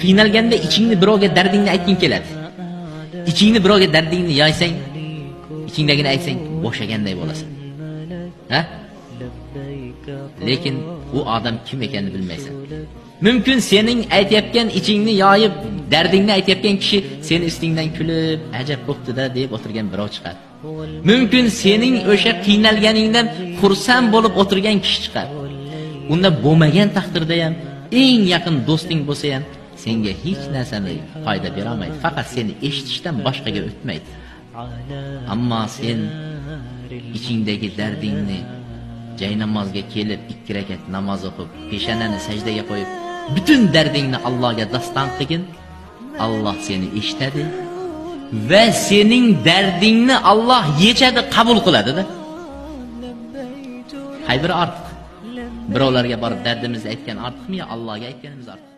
Qiynalganda ichingni birovga dardingni aytging keladi. Ichingni birovga dardingni yoysang, ichingdagini aytsang, bo'shaganday bo'lasan. Ha? Lekin u odam kim ekanini bilmaysan. Mumkin sening aytayotgan ichingni yoyib, dardingni aytayotgan kishi seni ustingdan kulib, ajab bo'pti-da deb o'tirgan birov chiqadi. Mumkin sening o'sha qiynalganingdan xursand bo'lib o'tirgan kishi chiqadi. Unda bo'lmagan taqdirda ham eng yaqin do'sting bo'lsa ham senga hech narsani foyda bera olmaydi. Faqat seni eshitishdan boshqaga o'tmaydi. Ammo sen ichingdagi dardingni jaynamozga kelib 2 rakat namoz o'qib, peshonani sajdaga qo'yib, butun dardingni Allohga daston qilgin. Alloh seni eshitadi va sening dardingni Alloh yechadi, qabul qiladi-da. Qay biri ortiq? Birovlarga borib dardimizni aytgan ortiqmi yo Allohga aytganimiz ortiq?